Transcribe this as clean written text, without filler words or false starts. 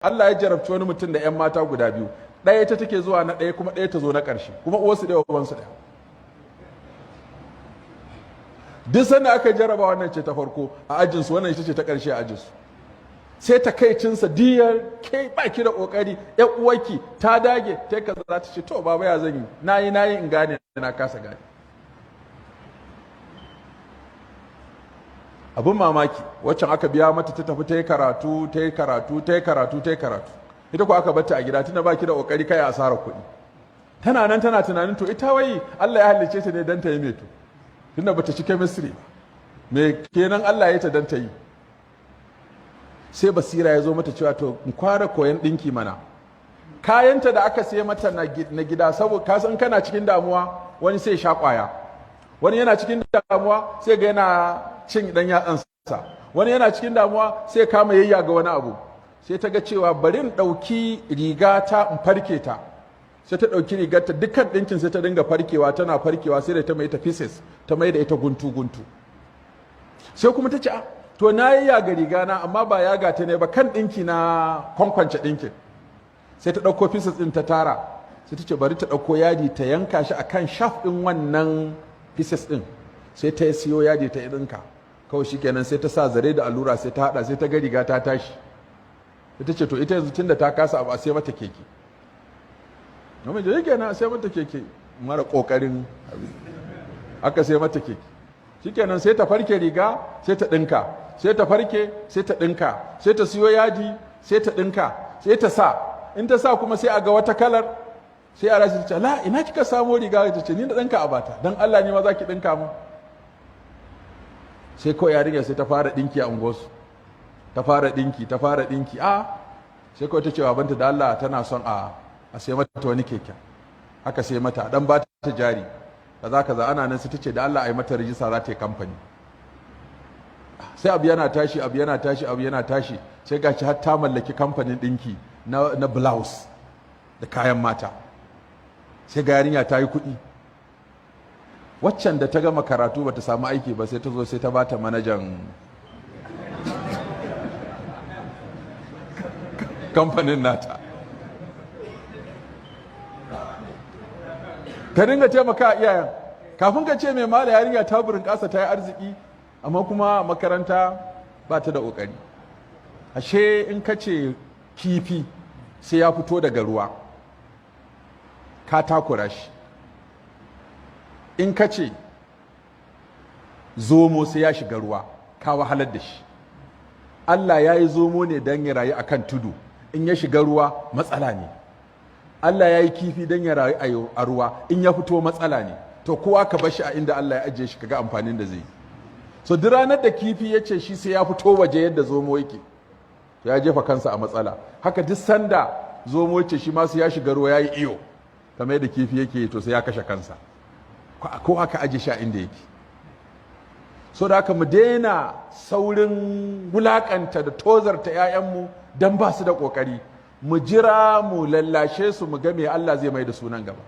Allah ya jarabci wani mutum da 'yan mata guda biyu. Ɗaya ta take zuwa na ɗaya, kuma ɗaya ta zo na ƙarshe, kuma uwarsu ɗaya, ubansu ɗaya. Duk sanda aka jaraba, wannan ce ta farko a ajinsu, wannan ita ce ta ƙarshe a ajinsu. Sai ta kai cinsa diyar ke baki da ƙoƙari, ƴan uwarki ta dage ta kaza. Za ta ce, "To baba, ya zan yi? Nayi nayi in gane, na kasa gane." Abin mamaki, waccan aka biya mata ta tafi ta yi karatu, ta yi karatu, ta yi karatu, ta yi karatu. Ita ko aka bata a gida, tunda baki da kokari, kai asarar kuɗi. Tana nan tana tunanin, to ita wai Allah ya halicce ta ne dan ta yi meto? Tunda bata ci chemistry ba, me kenan Allah ya ta dan ta yi? Sai basira ya zo mata cewa, to in kwara koyan ɗinki mana. Kayanta da aka sai mata na gida, saboda ka san kana cikin damuwa, wani sai sha kwaya, wani yana cikin damuwa sai ga yana cin dan yatsansa, wani yana cikin damuwa sai kama yayya ga wani abu. Sai ta ga cewa bari in ɗauki riga ta in farke ta. Sai ta ɗauki rigarta, dukkan ɗinkin sai ta dinga farkewa, tana farkewa, sai da ta mai ta pieces, ta mai da ita guntu guntu. Sai kuma ta ce, to na yi yaga riga na, amma ba yaga ta ne ba, kan ɗinki na kwankwance ɗinkin. Sai ta ɗauko pieces ɗin ta tara. Sai ta ce bari ta ɗauko yadi ta yanka shi akan shaf ɗin wannan pieces ɗin. Sai ta siyo yadi ta ɗinka. Kawai shikenan, sai ta sa zare da allura, sai ta haɗa, sai ta ga riga ta tashi. Ita ce, to ita yanzu tunda ta kasa abu, a sai mata keke. Namiji yake na sai mata keke, mara kokarin aka sai mata keke. Shikenan, sai ta farke riga, sai ta ɗinka, sai ta farke, sai ta ɗinka, sai ta siyo yaji, sai ta ɗinka, sai ta sa. In ta sa kuma, sai a ga wata kalar, sai a rashi ta ce, "La, ina kika samo riga?" Ta ce, "Ni da ɗinka a bata." "Dan Allah ne ma za ki ɗinka mu?" Sai kawai yarinya sai ta fara ɗinki a unguwarsu, ta fara ɗinki, ta fara ɗinki. A sai kawai ta ce babanta da Allah tana son a sai mata wani keken. Aka sai mata, dan ba ta jari, kaza kaza. Ana nan sai ta ce da Allah a yi mata rijista, za ta yi kamfani. Sai abu yana tashi, abu yana tashi, abu yana tashi, sai gashi har ta mallaki kamfanin ɗinki na blouse da kayan mata. Sai ga yarinya ta yi kuɗi. Waccan da ta gama karatu bata samu aiki ba, sai ta zo sai ta bata manajan kamfanin nata, ta dinga taimaka iyayen. Kafin ka ce mai mala, yarinya ta burin kasa, ta yi arziki, amma kuma makaranta ba ta da ƙoƙari. Ashe in ka ce kifi sai ya fito daga ruwa, ka takura shi. In ka ce zomo sai ya shiga ruwa, ka wahalar da shi. Allah ya yi zomo ne don ya rayu akan tudu. In ya shiga ruwa, matsala ne. Allah ya yi kifi don ya rayu a ruwa. In ya fito, matsala ne. To kowa ka bar shi a inda Allah ya ajiye shi, kaga amfanin da zai yi. So duk ranar da kifi ya ce shi sai ya fito waje yadda zomo yake, to ya jefa kansa a matsala. Haka duk sanda zomo ya ce shi ma sai ya shiga ruwa ya yi iyo kamar yadda kifi yake, to sai ya kashe kansa. Ko aka aje shi a inda yake. So da haka mu daina saurin wulakanta da tozarta 'ya'yanmu don ba su da ƙoƙari. Mu jira, mu lallashe su, mu ga me Allah zai mai da sunan gaba.